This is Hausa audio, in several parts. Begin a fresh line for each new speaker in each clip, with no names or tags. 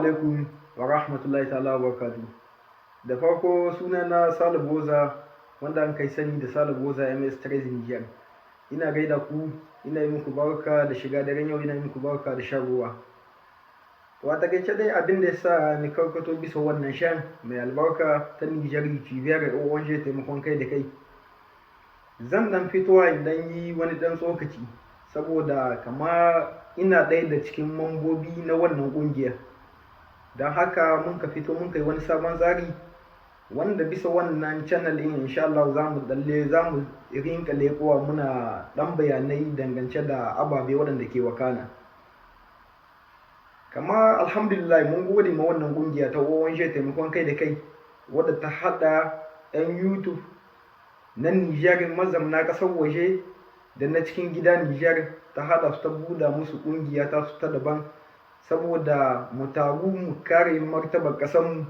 Alaikum wa rahmatullahi ta'ala wa barakatuh. Da farko, suna na Sale Boza, wanda an kai sani da Sale Boza MS Trade Niger. Ina gaida ku, ina yi muku barka da shiga daren yau, ina yi muku barka da shan ruwa. To, a takaice dai, abin da ya sa ni karkato bisa wannan chaîne mai albarka ta Niger cibiyar ONG taimakon kai da kai. Zan dan fitowa in dan yi wani dan tsokaci, saboda kama ina ɗaya da cikin mambobi na wannan ƙungiyar. Don haka mun ka fito mun kai wani sabon tsari wanda bisa wannan channel ɗin, insha Allah, za mu dalle za mu rinka leƙowa muna ɗan bayanai dangance da ababe waɗanda ke wakana. Kama alhamdulillah, mun gode ma wannan ƙungiya ta ONG taimakon kai da kai, wadda ta haɗa 'yan YouTube na Nijar mazamna ƙasar waje da na cikin gida Nijar, ta haɗa su, ta buɗa musu ƙungiya ta su ta daban, saboda mu taru mu kare martabar ƙasarmu,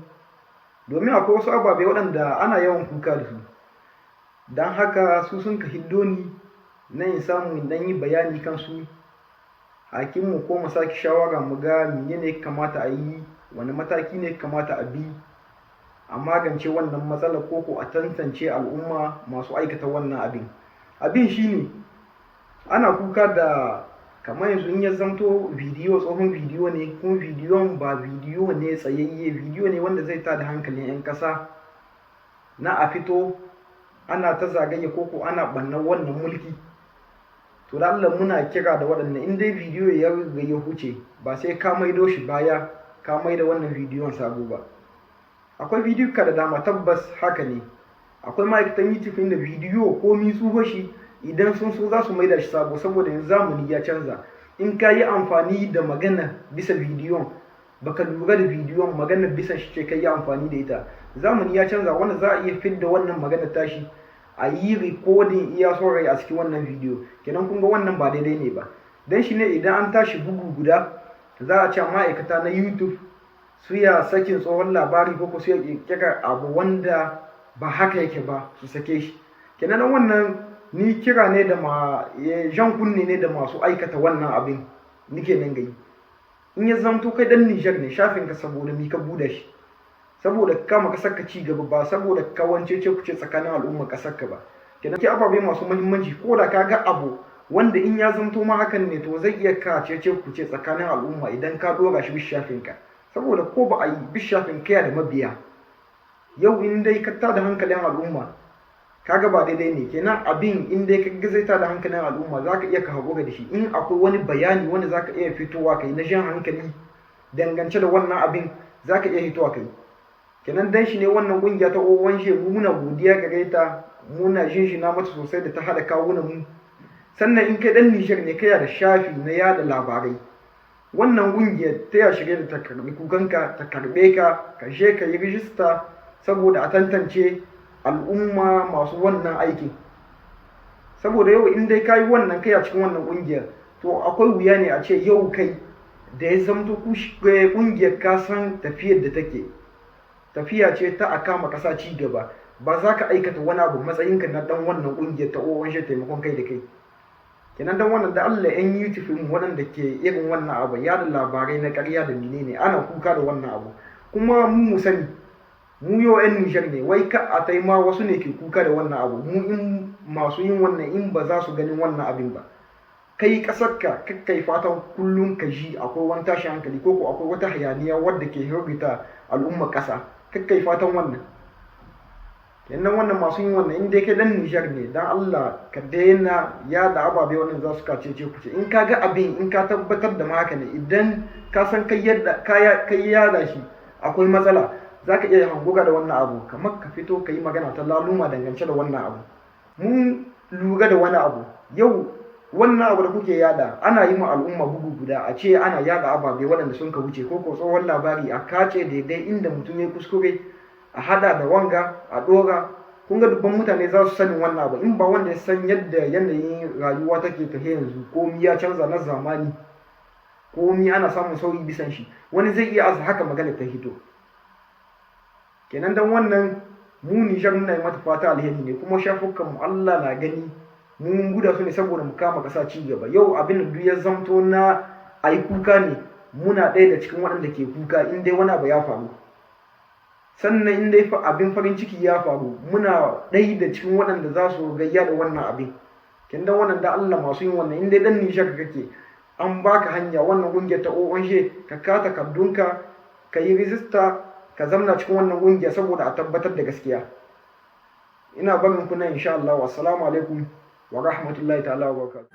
domin akwai wasu ababe waɗanda ana yawan kuka da su. Don haka su sun ka hiddo ni na in samu in ɗan yi bayani kansu, hakin mu ko mu sake shawara mu ga menene ya kamata a yi, wani mataki ne ya kamata a bi a magance wannan matsalar, ko ko a tantance al'umma masu aikata wannan abin. Abin shine ana kuka da kamar yanzu in ya zamto bidiyo, tsohon bidiyo ne, kuma bidiyon ba bidiyo ne tsayayye, bidiyo ne wanda zai tada hankalin 'yan ƙasa na a fito ana ta zagaye ko ko ana ɓannan wannan mulki. To, da Allah muna kira da waɗannan, in dai bidiyo ya riga ya huce, ba sai ka maido shi baya, ka maida wannan bidiyon sabo ba. Akwai bidiyo da dama, tabbas haka ne, akwai ma'aikatan YouTube inda bidiyo komi tsuho shi, idan sun so za su maida shi sabo, saboda yanzu zamani ya canza. In ka yi amfani da magana bisa bidiyon, baka lura da bidiyon, maganar bisa shi ce ka yi amfani da ita, zamani ya canza wanda za a iya fidda wannan maganar tashi a yi rikodin iya son rai a cikin wannan bidiyo. Kenan kun ga wannan ba daidai ne ba. Dan shi ne idan an tashi bugu guda, za a ce ma'aikata na YouTube su ya sakin tsohon labari ko su ya kirkira abu wanda ba haka yake ba su sake shi. Kenan wannan ni kira ne da ma jan kunne ne da masu aikata wannan abin nike nan gai. In ya zamto kai dan Nijar ne, shafin ka saboda mi ka buɗe shi? Saboda kama kasar ka ci gaba, ba saboda kawance ce kuce tsakanin al'umma kasar ka ba. Kenan ke ababe masu muhimmanci, ko da ka ga abu wanda in ya zamto ma hakan ne, to zai iya kace ce kuce tsakanin al'umma idan ka dora shi bisa shafin ka, saboda ko ba a yi bisa shafin ka da mabiya. Yau in dai ka tada hankalin al'umma, kaga ba daidai ne. Kenan abin in dai ka ga zai tada hankalin al'umma, zaka iya ka haƙura da shi. In akwai wani bayani wanda zaka iya fitowa kai na jan hankali dangance da wannan abin, zaka iya fitowa kai. Kenan dan shi ne wannan kungiya ta ONG mu muna godiya gare ta, muna jinjina mata sosai da ta haɗa kawunan mu. Sannan in kai dan Nijar ne, kai da shafi na yada labarai, wannan kungiyar ta ya shirye da ta karbi kukanka, ta karbe ka, ka je ka yi rijista, saboda a tantance al'umma masu wannan aikin. Saboda yau in dai ka yi wannan, kai a cikin wannan kungiyar, to akwai wuya ne a ce yau kai da ya zamto kungiyar ka san tafiyar da take tafiya ce ta a kama kasa ci gaba, ba za ka aikata wani abu matsayinka na dan wannan kungiyar ta ONG taimakon kai da kai. Kenan dan wannan, da Allah, yan YouTube mu waɗanda ke irin wannan abu, yada labarai na ƙarya da menene, ana kuka da wannan abu. Kuma mu mu sani, mu yau yan Nijar ne, wai ka a taima wasu ne ke kuka da wannan abu, mu in masu yin wannan in ba za su ganin wannan abin ba. Kai ƙasarka kakkai fatan kullum ka ji akwai wani tashin hankali ko akwai wata hayaniya wadda ke hirgita al'ummar ƙasa, kakkai fatan wannan. Kenan wannan masu yin wannan, in dai kai dan Nijar ne, dan Allah ka daina yada ababe wannan za su kace ce kuce. In ka ga abin, in ka tabbatar da ma haka ne, idan ka san kai yadda kai yada shi akwai matsala, za ka iya hangoga da wannan abu, kamar ka fito ka yi magana ta laluma dangance da wannan abu. Mun lura da wani abu yau, wannan abu da kuke yada, ana yi ma al'umma bugu guda, a ce ana yada ababe waɗanda sun ka wuce ko ko tsohon labari, a kace daidai inda mutum ya kuskure, a hada da wanga a dora. Kun ga dubban mutane za su sanin wannan abu, in ba wanda ya san yadda yanayin rayuwa take tafiya yanzu, komi ya canza na zamani, komi ana samun sauyi bisan shi, wani zai iya aza haka magana ta hito. Kenan dan wannan, mu Nijar muna yi mata fata alheri ne, kuma shafukan mu Allah na gani, mun guda su ne saboda mu kama ƙasa ci gaba. Yau abin da duk ya zamto na ayi kuka ne, Muna ɗaya da cikin waɗanda ke kuka in dai wani abu ya faru. Sannan in dai abin farin ciki ya faru, muna ɗaya da cikin waɗanda za su gayya da wannan abin. Kin dan wannan, da Allah, masu yin wannan, in dai dan Nijar kake, an baka hanya, wannan ƙungiyar ta ONG, ka ka takardunka, ka yi rijista, ka zamna cikin wannan ƙungiya saboda a tabbatar da gaskiya. Ina barin ku nan, insha Allah. Assalamu alaikum wa rahmatullahi ta'ala wa barakatuh.